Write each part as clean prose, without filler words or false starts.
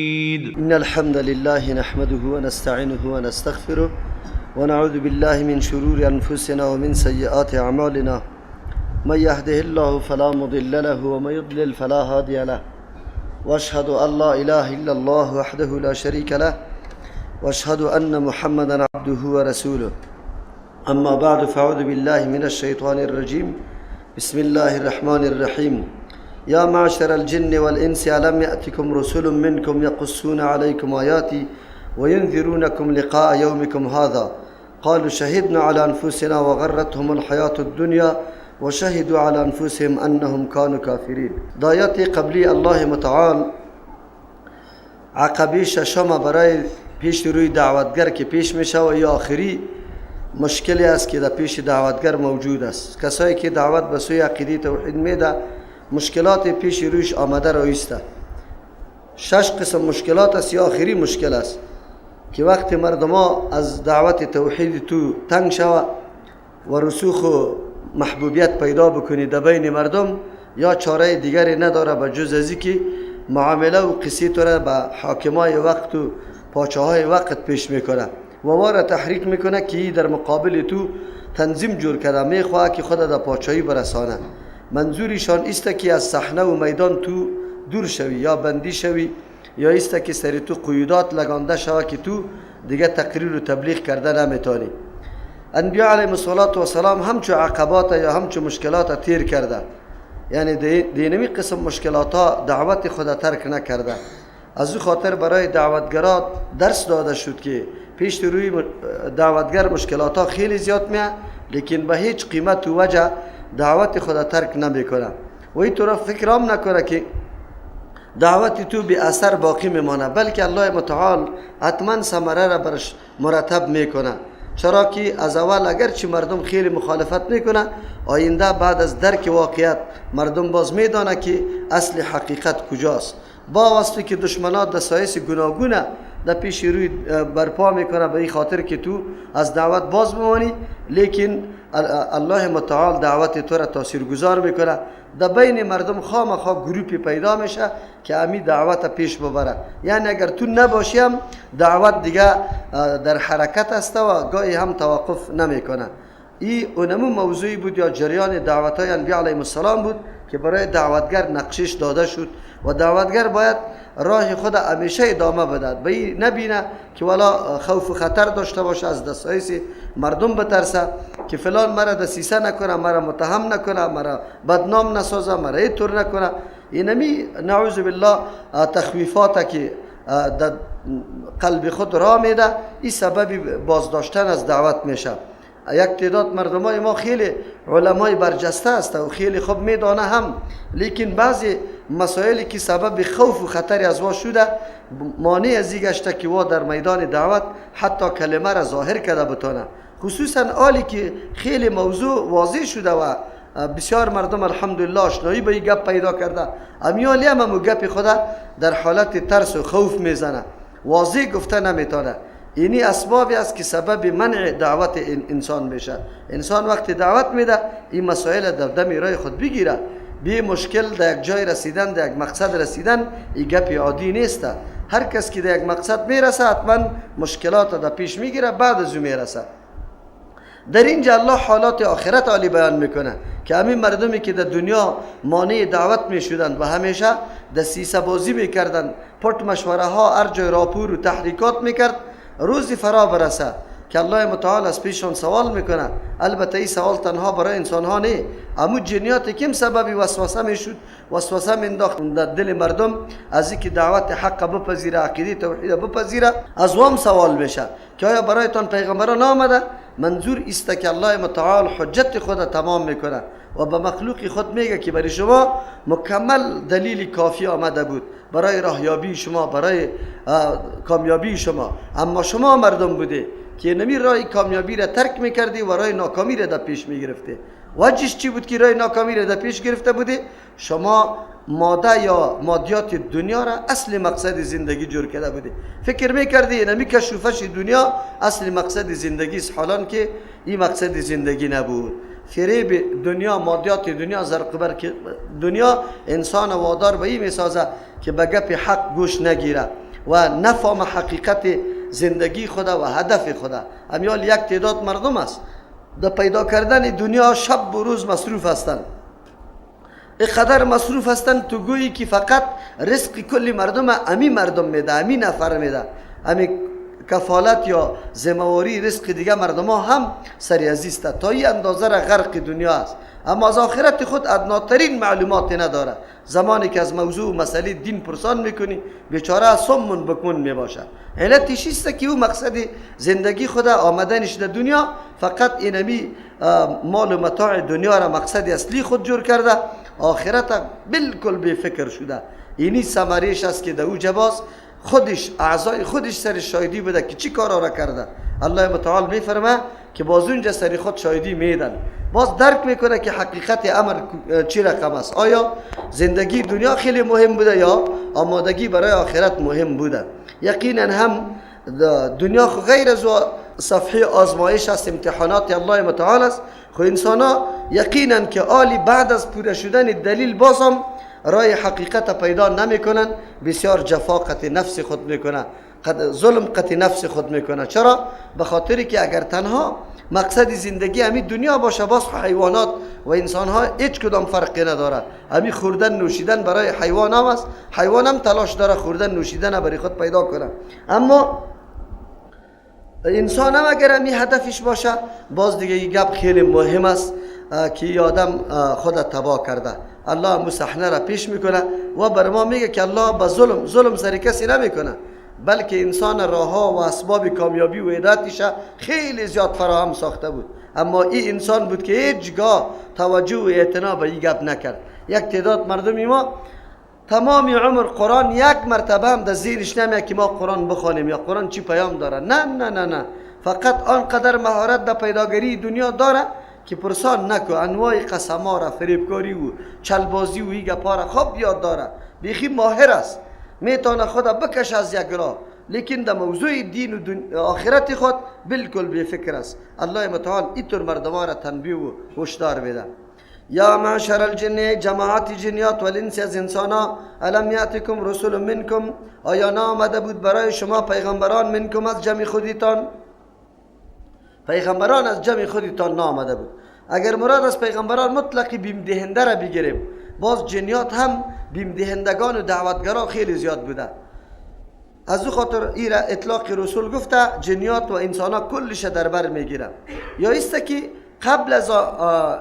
إن الحمد لله نحمده ونستعينه ونستغفره ونعوذ بالله من شرور أنفسنا ومن سيئات أعمالنا، من يهده الله فلا مضل له ومن يضلل فلا هادي له، واشهد أن لا إله إلا الله وحده لا شريك له، واشهد أن محمدا عبده ورسوله. أما بعد، فأعوذ بالله من الشيطان الرجيم. بسم الله الرحمن الرحيم. يا معشر الجن والإنس ألم يأتكم رسل منكم يقصون عليكم آياتي وينذرونكم لقاء يومكم هذا قالوا شهدنا على أنفسنا وغرتهم الحياة الدنيا وشهدوا على أنفسهم أنهم كانوا كافرين. دایات قبلی الله متعال عقبه ششم برای پیش روی دعوتگر که پیش میشه و یا آخری مشکلی است که در پیش دعوتگر موجود است. کسایی که دعوت به سوی عقیده توحید میده، مشکلات پیش رویش آمده رویسته. شش قسم مشکلات است یا آخری مشکل است که وقتی مردم ها از دعوت توحید تو تنگ شوه و رسوخ و محبوبیت پیدا بکنی در بین مردم، یا چاره دیگری نداره به جز از که معامله و قصه تو را به حاکمای وقت و پاچه وقت پیش میکنه و ما را تحریک میکنه که در مقابل تو تنظیم جور کرده، میخواه که خود در پاچایی برسانه. منظورشان است که از صحنه و میدان تو دور شوی یا بندی شوی، یا است که سر تو قیودات لگانده شوه که تو دیگه تقریر و تبلیغ کرده نمیتونی. انبیاء علیهم الصلاة والسلام همچو عقبات یا همچو مشکلات تیر کرده، یعنی دینمی قسم مشکلات ها دعوت خود ترک نکرده. از او خاطر برای دعوتگرات درس داده شد که پیش روی دعوتگر مشکلات ها خیلی زیاد میه، لیکن به هیچ قیمت و وجه دعوت خود ترک نمیکنه و این طور فکرام نکنه که دعوت تو بی اثر باقی میمانه، بلکه الله متعال حتما ثمره را برش مرتب میکنه. چرا که از اول اگرچه مردم خیلی مخالفت میکنه، آینده بعد از درک واقعیت مردم باز میدانه که اصل حقیقت کجاست. با واسطه که دشمنات دسایس گوناگونه در پیش روی برپا میکنه به این خاطر که تو از دعوت باز بمانی، لیکن الله متعال دعوت تو را تاثیرگذار میکنه. در بین مردم خامخا گروپی پیدا میشه که امی دعوت پیش ببره. یعنی اگر تو نباشی هم دعوت دیگه در حرکت است و گاهی هم توقف نمیکنه. این اونمو موضوعی بود یا جریان دعوت های انبیاء علیهم السلام بود که برای دعوتگر نقشش داده شد و دعوتگر باید راه خود همیشه ادامه بدهد، به این نبینه که والا خوف و خطر داشته باشه، از دسایس مردم بترسه که فلان مرا دسیسه نکنه، مرا متهم نکنه، مرا بدنام نسازه، مرا اینطور نکنه. اینمی نعوذ بالله تخویفات که در قلب خود را میده، این سبب بازداشتن از دعوت میشه. یک تعداد مردمای ما خیلی علمای برجسته است و خیلی خوب میدانه هم، لیکن بعضی مسائلی که سبب خوف و خطر از وا شده مانع از این گشته که وا در میدان دعوت حتی کلمه را ظاهر کرده بتانه. خصوصا آلی که خیلی موضوع واضح شده و بسیار مردم الحمدلله آشنایی به این گپ پیدا کرده، امیالی هم همو گپ خود در حالت ترس و خوف میزنه، واضح گفته نمیتونه. اینی اسبابی است که سبب منع دعوت انسان میشه. انسان وقتی دعوت میده این مسائل در دم رای خود بگیره، بی مشکل در یک جای رسیدن، در یک مقصد رسیدن، این گپ عادی نیست. هر کس که در یک مقصد میرسه حتما مشکلات در پیش میگیره، بعد از او میرسه. در اینجا الله حالات آخرت عالی بیان میکنه که همین مردمی که در دنیا مانع دعوت میشدند و همیشه دسیسه بازی میکردند، پرت مشوره ها، هر جای راپور و تحریکات میکرد، روزی فرا برسه که الله متعال از پیششان سوال میکنه. البته این سوال تنها برای انسان ها نه، امو جنیات کم سبب وسوسه میشد، وسوسه مینداخت در دل مردم از اینکه دعوت حق بپذیره، عقیده توحید بپذیره. از وام سوال میشه که آیا برایتان پیغمبران آمده؟ منظور است که الله متعال حجت خود تمام میکنه و به مخلوق خود میگه که برای شما مکمل دلیل کافی آمده بود برای راهیابی شما، برای کامیابی شما، اما شما مردم بوده که نمی راه کامیابی را ترک میکردی و راه ناکامی را در پیش میگرفتی. وجهش چی بود که راه ناکامی را در پیش گرفته بودی؟ شما ماده یا مادیات دنیا را اصل مقصد زندگی جور کرده بودی، فکر میکردی نمی کشوفش دنیا اصل مقصد زندگی است، حالان که این مقصد زندگی نبود. فریب دنیا، مادیات دنیا، زرق برق دنیا انسان وادار به این میسازه که به گپ حق گوش نگیره. و نفهم حقیقت زندگی خدا و هدف خدا. امیال یک تعداد مردم است در پیدا کردن دنیا شب و روز مصروف هستند، اینقدر مصروف هستند تو گویی که فقط رزق کل مردم امی مردم میده، امی نفر میده، امی کفالت یا ذمهواری رزق دیگه مردم ها هم سری عزیز تا این اندازه را غرق دنیا است، اما از آخرت خود ادناترین معلومات نداره. زمانی که از موضوع و مسئله دین پرسان میکنی بیچاره سمون بکمون میباشه. علتش است که او مقصد زندگی خود آمدنش در دنیا فقط اینمی مال و متاع دنیا را مقصد اصلی خود جور کرده، آخرت بالکل بی فکر شده. اینی ثمرهش است که در او جباز خودش اعضای خودش سر شاهدی بوده که چی کارا را کرده. الله متعال میفرمه که باز اونجا سر خود شاهدی میدن، باز درک میکنه که حقیقت امر چی رقم است. آیا زندگی دنیا خیلی مهم بوده یا آمادگی برای آخرت مهم بوده؟ یقینا هم دنیا خو غیر از صفحه آزمایش است، امتحانات الله متعال است. خو انسان ها یقینا که آلی بعد از پوره شدن دلیل بازم رای حقیقت پیدا نمیکنن، بسیار جفا قطع نفس خود میکنه، ظلم قطع نفس خود میکنه. چرا؟ به خاطری که اگر تنها مقصد زندگی همین دنیا باشه، باز حیوانات و انسان ها هیچ کدام فرقی نداره. همین خوردن نوشیدن برای حیوان هم است، حیوان هم تلاش داره خوردن نوشیدن برای خود پیدا کنه. اما انسان هم اگر همین هدفش باشه، باز دیگه این گپ خیلی مهم است که این آدم خود تباه کرده. الله مو صحنه را پیش میکنه و بر ما میگه که الله به ظلم سر کسی نمیکنه، بلکه انسان راهها و اسباب کامیابی و هدایتش خیلی زیاد فراهم ساخته بود. اما این انسان بود که هیچگاه توجه و اعتنا به این گپ نکرد. یک تعداد مردمی ما تمام عمر قرآن یک مرتبه هم در ذهنش نمیاد که ما قرآن بخوانیم یا قرآن چی پیام داره. نه نه نه نه، فقط آنقدر مهارت در پیداگری دنیا داره که پرسان نکو، انواع قسما را، فریبکاری و چلبازی و این گپا را خوب یاد داره، بیخی ماهر است، میتونه خدا بکش از یک راه، لیکن در موضوع دین و آخرت خود بالکل بی فکر است. الله متعال اینطور مردم را تنبیه و هشدار میده. یا معشر الجن، جماعت جنیات و الانس از انسانا، الم یاتکم رسول منکم، آیا نامده بود برای شما پیغمبران منکم از جمع خودتان؟ پیغمبران از جمع خودتان نامده بود. اگر مراد از پیغمبران مطلقی بیم دهنده را بگیریم، باز جنیات هم بیم دهندگان و دعوتگران خیلی زیاد بوده. از او خاطر ایرا اطلاق رسول گفته جنیات و انسان ها کلش در بر میگیره. یا ایست که قبل از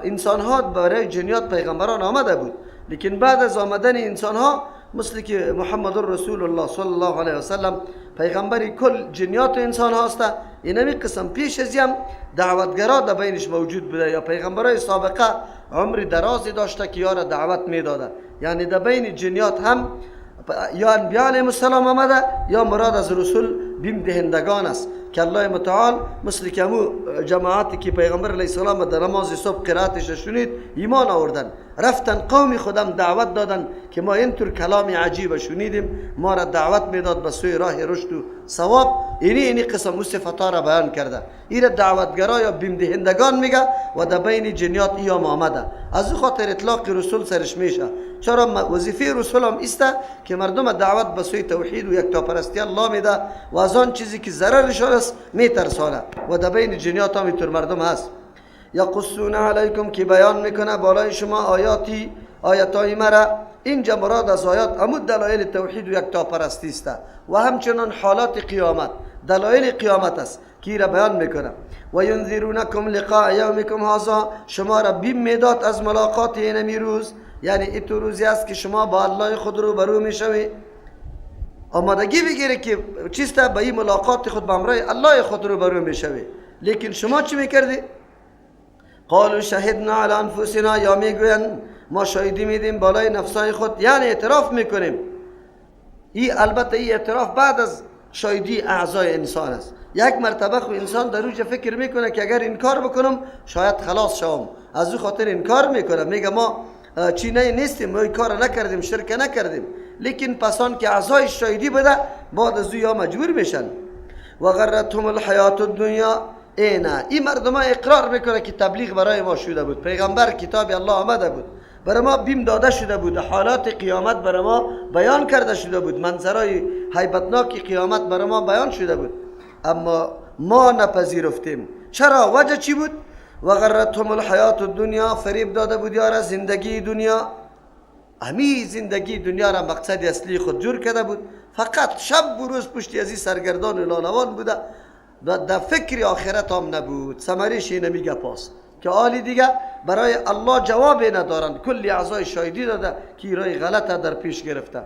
انسان ها برای جنیات پیغمبران آمده بود، لیکن بعد از آمدن انسان ها مثل که محمد رسول الله صلی الله علیه وسلم پیغمبر کل جنیات و انسان هاست، اینمی قسم پیش از یم دعوتگرا در بینش موجود بوده یا پیغمبرای سابقه عمر درازی داشته که یارا دعوت میداده. یعنی در بین جنیات هم یا انبیاء علیهم السلام آمده یا مراد از رسول بیم دهندگان است که الله متعال مثل که همو جماعتی که پیغمبر علیه السلام در نماز صبح قرائتش شنید ایمان آوردن، رفتن قوم خودم دعوت دادن که ما اینطور کلام عجیب شنیدیم، ما را دعوت میداد به سوی راه رشد و ثواب. اینی قسم او صفتا را بیان کرده. این دعوتگرا یا بیم دهندگان میگه و در بین جنیات ایام آمده. از او خاطر اطلاق رسول سرش میشه. چرا وظیفه رسول هم است که مردم دعوت به سوی توحید و یکتاپرستی الله میده و از آن چیزی که ضررشان است میترسانه و در بین جنیات هم اینطور مردم هست. یقصون علیکم که بیان میکنه بالای شما آیاتی، آیتای مرا. اینجا مراد از آیات امود دلایل توحید و یکتاپرستی است و همچنان حالات قیامت، دلایل قیامت است که را بیان میکنه. و ینذرونکم لقاء یومکم هذا، شما را بیم میداد از ملاقات اینمی روز، یعنی ایتو روزی است که شما با الله خود رو برو میشوی. آمادگی بگیره که چیست به این ملاقات خود با همراه الله خود رو برو میشوی. لیکن شما چی میکردی؟ قالوا شهدنا علی انفسنا، یا میگوین ما شاهدی میدیم بالای نفسای خود، یعنی اعتراف میکنیم. این البته این اعتراف بعد از شاهدی اعضای انسان است. یک مرتبه خو انسان در روز فکر میکنه که اگر انکار بکنم شاید خلاص شوم، از او خاطر انکار میکنه، میگه ما چی نه نیستیم، ما این کار نکردیم، شرک نکردیم. لیکن پسان که اعضای شاهدی بده بعد از او یا مجبور میشن. و غرتهم الحیات الدنیا، اینا این مردم ها اقرار میکنه که تبلیغ برای ما شده بود، پیغمبر کتاب الله آمده بود، برای ما بیم داده شده بود، حالات قیامت برای ما بیان کرده شده بود، منظرهای هیبتناک قیامت برای ما بیان شده بود، اما ما نپذیرفتیم. چرا؟ وجه چی بود؟ و غرتهم الحیات الدنیا، فریب داده بود یارا زندگی دنیا. امی زندگی دنیا را مقصد اصلی خود جور کرده بود، فقط شب و روز پشتی از این سرگردان و لالوان بوده و در فکر آخرت هم نبود. ثمرش اینمی گپ است که آلی دیگه برای الله جواب ندارند، کلی اعضای شاهدی داده که رای غلط در پیش گرفته.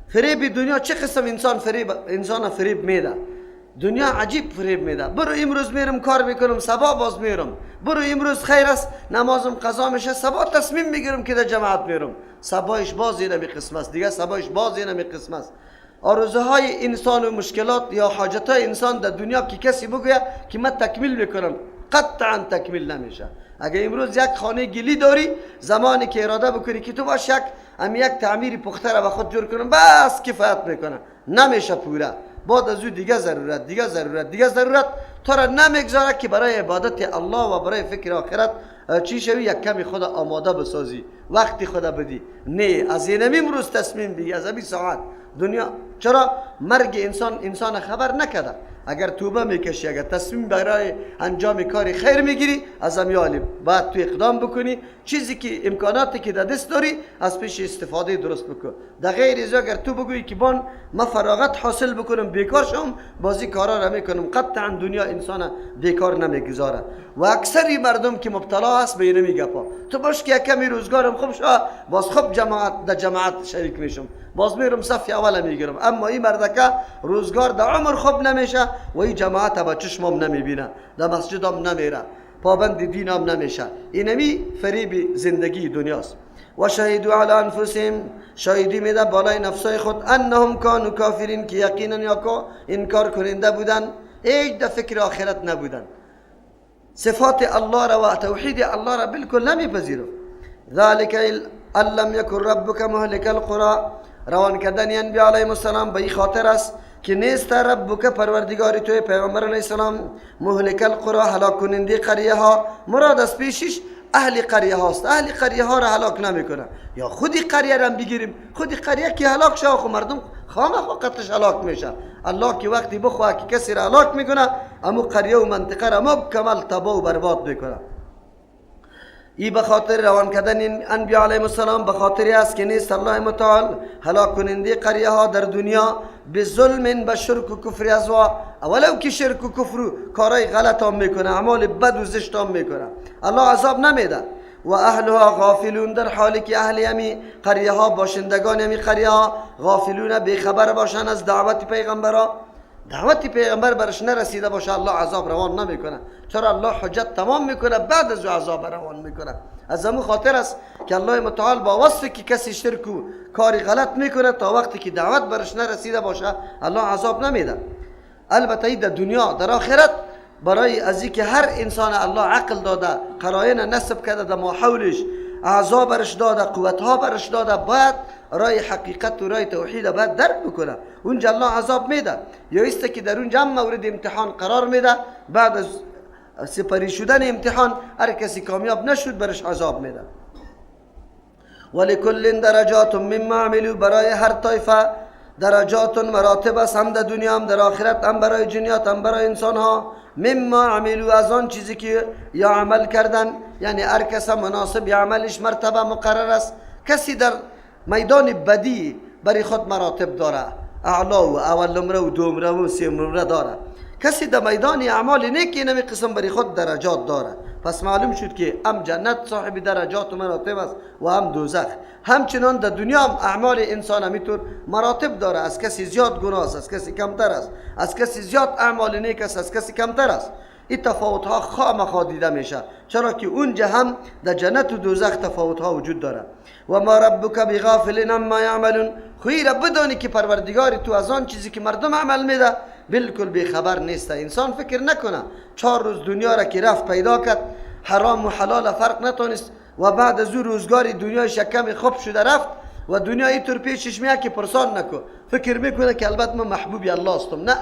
فریب دنیا چه قسم انسان فریب، انسان فریب میده. دنیا عجیب فریب میده. برو امروز میرم کار میکنم، صبا باز میرم. برو امروز خیر است نمازم قضا میشه، صبا تصمیم میگیرم که در جماعت میرم. صبایش باز اینمی قسم است دیگه، صبایش باز اینمی قسم است. آرزوهای انسان و مشکلات یا حاجتهای انسان در دنیا که کسی بگوید که من تکمیل میکنم، قطعا تکمیل نمیشه. اگه امروز یک خانه گلی داری، زمانی که اراده بکنی که تو باش یک یک تعمیر پخته را به خود جور کنم، بس کفایت میکنه، نمیشه پوره. بعد از او دیگه ضرورت، دیگه ضرورت، دیگه ضرورت تو را نمیگذاره که برای عبادت الله و برای فکر آخرت چی شوی، یک کمی خود آماده بسازی، وقتی خود بدی. نه، از این امروز تصمیم بگی، از همین ساعت دنیا. چرا؟ مرگ انسان انسان خبر نکرده. اگر توبه میکشی، اگر تصمیم برای انجام کاری خیر میگیری، از امیال باید تو اقدام بکنی. چیزی که امکاناتی که در دست داری از پیش استفاده درست بکن. در غیر از اگر تو بگویی که بان ما فراغت حاصل بکنم بیکار شم، بازی کارا را میکنم، قطعا دنیا انسان بیکار نمیگذاره. و اکثری مردم که مبتلا است به اینمی گپا، تو باش که کمی روزگارم خوب شو، باز خوب جماعت در جماعت شریک میشم، باز میرم صف اول میگیرم. اما این مردکه روزگار در عمر خوب نمیشه و این جماعت با چشمم نمیبینه، در مسجدم نمیره، پابند دینم نمیشه. اینمی فریب زندگی دنیاست. و شهدوا علی انفسهم، شاهدی میده بالای نفسای خود، انهم کانوا کافرین، که یقینا یا انکار کننده بودن، هیچ در فکر آخرت نبودن، صفات الله را و توحید الله را بالکل نمیپذیرفت. ذلک ان لم یکن ربک مهلک القرى، روان کردن انبیاء علیهم السلام به این خاطر است که نیست ربک پروردگاری توی پیغمبر علیه السلام مهلک القرى، هلاک کننده قریه ها. مراد از پیشش اهل قریه هاست، اهل قریه ها را هلاک نمیکنه. یا خودی قریه را بگیریم، خودی قریه که هلاک شه خو مردم خامخا قتلش هلاک میشه. الله که وقتی بخواه که کسی را هلاک میکنه، امو قریه و منطقه را مکمل تباه و برباد میکنه. ای به خاطر روان کردن انبیاء علیهم السلام به خاطر است که نیست الله متعال هلاک کننده قریه ها در دنیا به ظلم، به شرک و کفر از ولو که شرک و کفر و کارهای غلط هم میکنه، اعمال بد و زشت هم میکنه، الله عذاب نمیده. و اهلها غافلون، در حالی که اهل امی قریه ها، باشندگان امی قریه ها غافلون، بیخبر باشن از دعوت پیغمبرا. دعوت پیغمبر برش نرسیده باشه الله عذاب روان نمیکنه. چرا؟ الله حجت تمام میکنه، بعد از عذاب روان میکنه. از همون خاطر است که الله متعال با وصف که کسی شرک و کاری غلط میکنه تا وقتی که دعوت برش نرسیده باشه الله عذاب نمیده. البته در دنیا، در آخرت برای از اینکه هر انسان الله عقل داده، قرائن نصب کرده در ماحولش، اعضا برش داده، قوتها برش داده، باید رای حقیقت و رای توحید باید درک بکنه. اونجا الله عذاب میده. یا ایست که در اونجا مورد امتحان قرار میده، بعد از سپری شدن امتحان هر کسی کامیاب نشد برش عذاب میده. ولکل درجات مما عملوا، برای هر طایفه درجات مراتب است، هم در دنیا هم در آخرت، هم برای جنیات هم برای انسان ها. مما عملوا، از آن چیزی که یا عمل کردن، یعنی هر کس مناسب عملش مرتبه مقرر است. کسی در میدان بدی برای خود مراتب داره، اعلا و اول نمره و دوم نمره و سوم نمره داره. کسی در میدان اعمال نیک اینمی قسم برای خود درجات داره. پس معلوم شد که هم جنت صاحب درجات و مراتب است و هم دوزخ. همچنان در دنیا هم اعمال انسان همینطور مراتب داره، از کسی زیاد گناه است، از کسی کمتر است، از کسی زیاد اعمال نیک است، از کسی کمتر است. این تفاوت ها خامخا دیده میشه، چرا که اونجا هم در جنت و دوزخ تفاوت ها وجود داره. و ما ربک بغافل عما یعملون، خوی را بدانی که پروردگار تو از آن چیزی که مردم عمل میده بالکل بیخبر نیست. انسان فکر نکنه 4 روز دنیا را که رفت پیدا کرد، حرام و حلال فرق نتونست و بعد از او روزگار دنیای شکم خوب شده رفت و دنیا اینطور پیشش میاد که پرسان نکو، فکر میکنه که البته من محبوبی الله هستم. نه،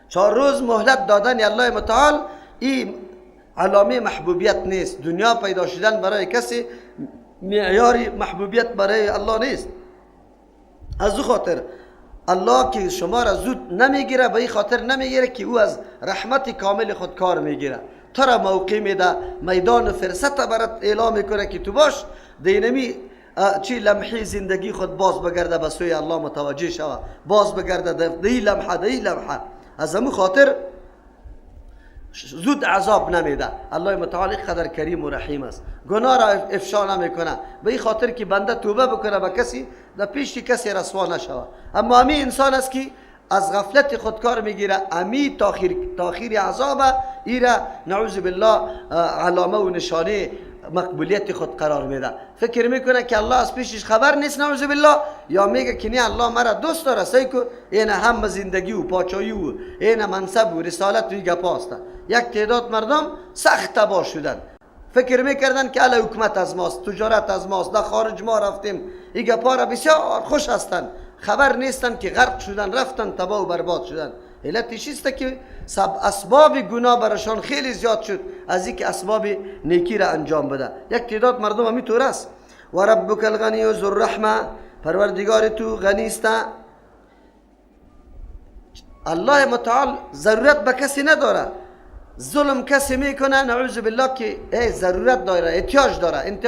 4 روز مهلت دادن الله متعال این علامه محبوبیت نیست. دنیا پیدا شدن برای کسی معیار محبوبیت برای الله نیست. از او خاطر الله که شما را زود نمیگیره، به این خاطر نمیگیره که او از رحمت کامل خود کار میگیره. تو را موقع میده، میدان و فرصت برات اعلام میکنه که تو باش دینمی چی لمحه زندگی خود باز بگرده به سوی الله متوجه شوه، باز بگرده دی لمحه دی لمحه. از همون خاطر زود عذاب نمیده. الله متعال قدر کریم و رحیم است، گناه را افشا نمیکنه به این خاطر که بنده توبه بکنه، به کسی در پیش کسی رسوا نشوه. اما امی انسان است که از غفلت خود کار میگیره، امی تاخیر عذاب ایره نعوذ بالله علامه و نشانه مقبولیت خود قرار میده. فکر میکنه که الله از پیشش خبر نیست نعوذ بالله، یا میگه که نه الله مرا دوست داره، سعی کو این هم زندگی و پاچایی و این منصب و رسالت و گپاست. یک تعداد مردم سخت تباه شدن، فکر میکردن که الا حکومت از ماست، تجارت از ماست، در خارج ما رفتیم، این گپا را بسیار خوش هستند، خبر نیستن که غرق شدن، رفتن تباه و برباد شدن. علتش است که اسباب گناه برشان خیلی زیاد شد از اینکه اسباب نیکی را انجام بده. یک تعداد مردم همینطور است. و ربک الغنی ذو الرحمه، پروردگار تو غنی است. الله متعال ضرورت به کسی نداره. ظلم کسی میکنه نعوذ بالله که ای ضرورت داره، احتیاج داره،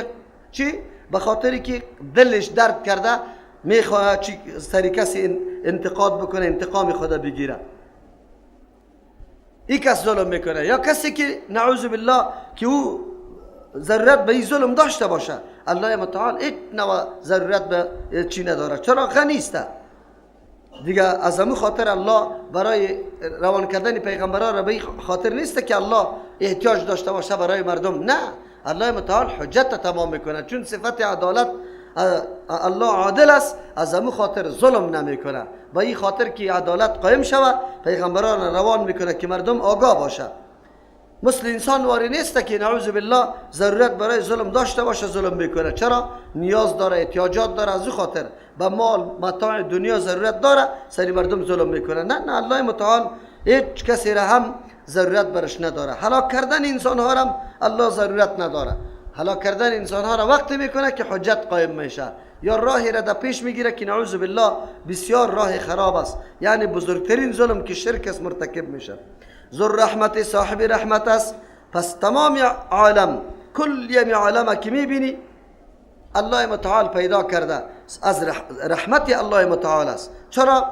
چی؟ به خاطری که دلش درد کرده میخواد چی سری کسی انتقاد بکنه، انتقام خدا بگیره. این کس ظلم میکنه. یا کسی که نعوذ بالله که او ضرورت به این ظلم داشته باشه، الله متعال هیچ نوع ضرورت به چی نداره، چرا غنی است دیگه. از همون خاطر الله برای روان کردن پیغمبران را به این خاطر نیست که الله احتیاج داشته باشه برای مردم، نه، الله متعال حجت تمام میکنه، چون صفت عدالت الله عادل است، از همون خاطر ظلم نمیکنه. با این خاطر که عدالت قایم شوه پیغمبران روان میکنه که مردم آگاه باشه. مثل انسان واری نیست که نعوذ بالله ضرورت برای ظلم داشته باشه ظلم میکنه، چرا؟ نیاز داره، احتیاجات داره، از او خاطر به مال متاع دنیا ضرورت داره، سری مردم ظلم میکنه. نه نه، الله متعال هیچ کسی را هم ضرورت برش نداره. هلاک کردن انسان ها را الله ضرورت نداره. هلاک کردن انسان ها را وقتی میکنه که حجت قایم میشه یا راهی را در پیش میگیره که نعوذ بالله بسیار راه خراب است، یعنی بزرگترین ظلم که شرک است مرتکب میشه. ذو رحمت، صاحب رحمت است. پس تمام عالم، کل یمی عالم که میبینی الله متعال پیدا کرده، از رحمت الله متعال است. چرا؟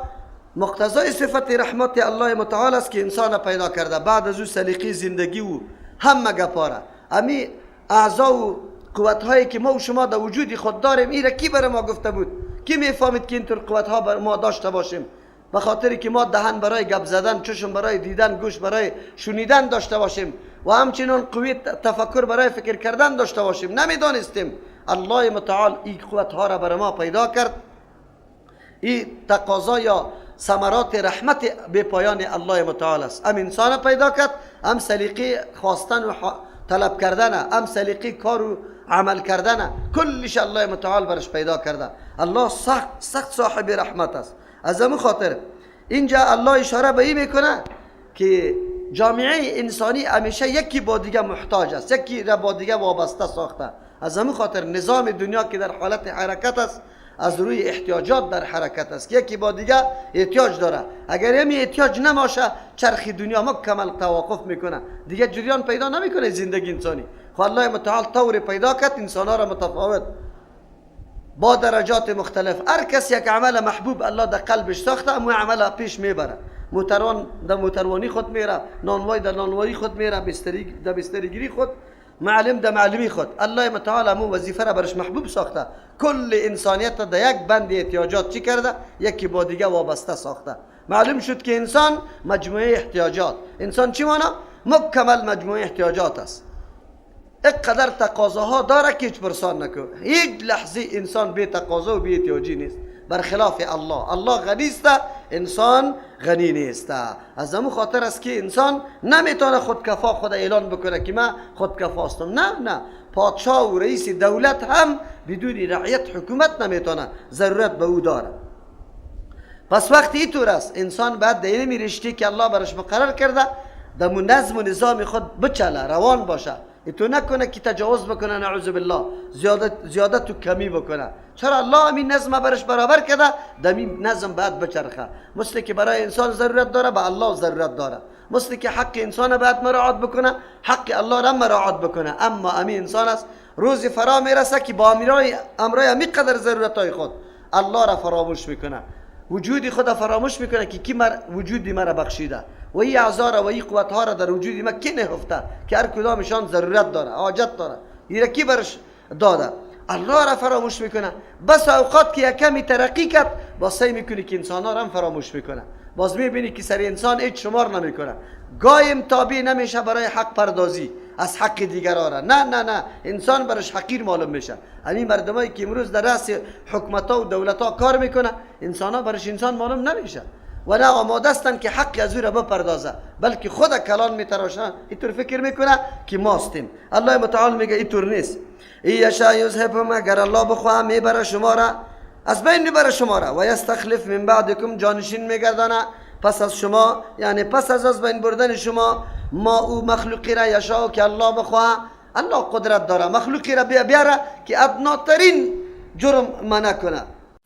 مقتضای صفت رحمت الله متعال است که انسان پیدا کرده. بعد از او سلیقه زندگی و همه گپاره، امی اعضا و قوت هایی که ما و شما در وجود خود داریم، این را کی برای ما گفته بود؟ کی میفهمید که اینطور قوت ها بر ما داشته باشیم؟ به خاطر که ما دهن برای گپ زدن، چشم برای دیدن، گوش برای شنیدن داشته باشیم و همچنین قوت تفکر برای فکر کردن داشته باشیم، نمیدانستیم. الله متعال این قوت ها را برای ما پیدا کرد. این تقاضا یا ثمرات رحمت به پایان الله متعال است. هم انسان پیدا کرد، هم سلیقه خواستن و طلب کردن، هم سلیقه کار و عمل کردن، کلش الله متعال برش پیدا کرده. الله سخت سخت صاحب رحمت است. از همون خاطر اینجا الله اشاره به این میکنه که جامعه انسانی همیشه یکی با دیگه محتاج است، یکی را با دیگه وابسته ساخته. از همون خاطر نظام دنیا که در حالت حرکت است، از روی احتیاجات در حرکت است، یکی با دیگه احتیاج داره. اگر همی احتیاج نماشه، چرخ دنیا مکمل توقف میکنه، دیگه جریان پیدا نمیکنه زندگی انسانی. خب الله متعال طور پیدا کرد انسانها را متفاوت با درجات مختلف. هر کس یک عمل محبوب الله در قلبش ساخته، امو عمل پیش میبره. موتروان در موتروانی خود میره، نانوای در نانوایی خود میره، بستری در بستریگیری خود، معلم در معلمی خود. الله متعال امو وظیفه را برش محبوب ساخته. کل انسانیت در یک بند احتیاجات چی کرده؟ یکی با دیگه وابسته ساخته. معلوم شد که انسان مجموعه احتیاجات، انسان چی مانا؟ مکمل مجموعه احتیاجات است. اقدر تقاضاها داره که هیچ پرسان نکو. هیچ لحظه انسان بی تقاضا و بی احتیاجی نیست، برخلاف الله. الله غنی است، انسان غنی نیست. از همون خاطر است که انسان نمیتونه خودکفا خود اعلان بکنه که من خودکفا هستم. نه نه، پادشاه و رئیس دولت هم بدون رعیت حکومت نمیتونه، ضرورت به او داره. پس وقتی اینطور است، انسان باید در این رشته که الله برش مقرر کرده در نظم و نظام خود بچله، روان باشه. تو نکنه که تجاوز بکنه، نعوذ بالله، زیادت و کمی بکنه. چرا الله همین نظم برش برابر کرده، در این نظم باید بچرخه. مثل که برای انسان ضرورت داره، به الله ضرورت داره. مثل که حق انسان باید مراعات بکنه، حق الله را مراعات بکنه. اما همین انسان است روز فرا میرسه که با امرای همین قدر ضرورت های خود الله را فراموش میکنه، وجود خود فراموش میکنه که کی وجودی مرا بخشیده و این اعضا را و این قوت ها را در وجود ما کی نهفته که هر کدامشان ضرورت داره، حاجت داره، این کی برش داده. الله را فراموش میکنه. بس اوقات که کمی ترقی کرد، باز سعی میکنه که انسان ها را هم فراموش میکنه. باز میبینی که سر انسان هیچ شمار نمیکنه، گایم تابع نمیشه برای حق پردازی از حق دیگران را. نه نه نه، انسان برش حقیر معلوم میشه. همین مردمایی که امروز در رأس حکومت ها و دولت ها کار میکنه، انسان ها برش انسان معلوم نمیشه و نه آماده هستن که حق از او را بپردازه، بلکه خود کلان میتراشن. اینطور فکر میکنه که ماستیم. الله متعال میگه اینطور نیست. ای یشاء یذهبکم، اگر الله بخواه میبره شما را، از بین میبره شما را، و یستخلف من بعدکم، جانشین میگردانه پس از شما، یعنی پس از بین بردن شما، ما او مخلوقی را یشاء که الله بخواه، الله قدرت داره مخلوقی را بیاره که ادناترین جرم منع کنه.